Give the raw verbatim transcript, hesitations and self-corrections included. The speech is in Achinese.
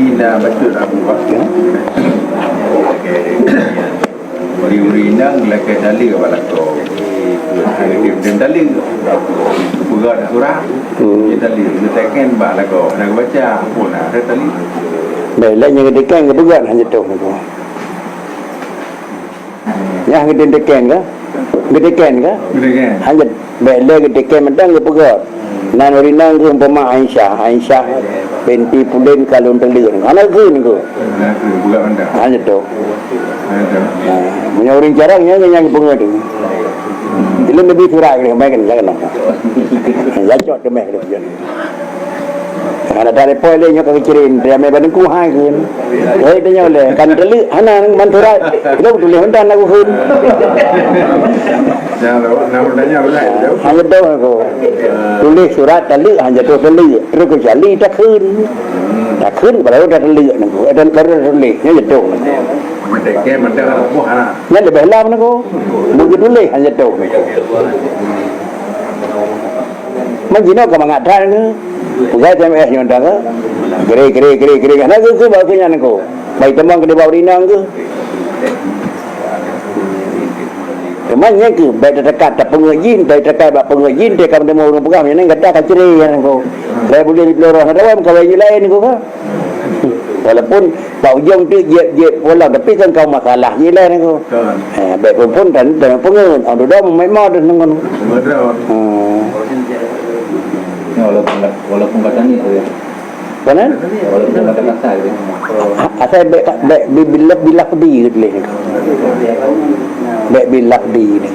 Ina bacut Abu Bakar. Uri-uri inong lakée tali bak lakoe. Hana geutem tali. Peugah surat. Hmm. Tali geuteken bak lakoe. Hana geubaca. Pun ada tali. Baik, lain nyang geuteken geupeugah hana jatuh. Nyang geuteken ka? Geuteken ka? Geuteken. Hana jatuh. Bèk lé geuteken mantong geupeugah. Nan ureueng inong geuh umpama Aisyah, Aisyah binti Pulen ka lôn teuleuk. Hana geukheun geuh. Hana geukheun, bukan anda. Hana jatuh. Hana jatuh. Ha, meunyoe ureueng carông nyan nyang geupeungeut tu. Ilôn leubeh surat lé, mai keunan, jangan. Ya cok teumeh lé. Hana tarepot lé nyoe ka geucre, dia mai badan ku hai kheun. Hei, tanyong lé, kan teuleuk hana man surat. Ilôn tuléh mantong hana geukheun. Hana jatuh aku. Tuléh surat teuleuk, hana jatuh teuleuk. Terus keucuali takheun. Takheun baru dah teuleuk nangku. Eh, dan baru dah tuléh. Nyan jatuh. Nyan leubeh lam nangku. Beugeutuléh, hana jatuh. Man jinoe ka mangat that nangku. Peugah S M S nyoe dah ke. Gere, gere, gere, gere. Hana geukheun bak keu nyan nangku. Bai teumang keu dibak ureueng inong geuh. Teuma nyan keuh, bèk teuka tapeungeut jih, bèk teuka bak peungeut jih, teuka meuteumeung ureueng peugah, nyan gata ka cre nyan ko. Lé buleuen di Peuleuroh, na tawa meukawen jih laén ko ka. Walaupun bak ujong tu jeuet-jeuet pulang, tapi kan kau masalah jih laén ko. Kan. Eh, bèk pun, pun dan, dan peungeut, oh, dudoe memang ada nang kono. Betul. Hmm. Ya, walaupun, walaupun kata ni, Mana? Walaupun kata kasar je. Ha, asai bèk, bèk bi-, bilaf, bilaf di tuléh ni. Bèk bilaf di ni.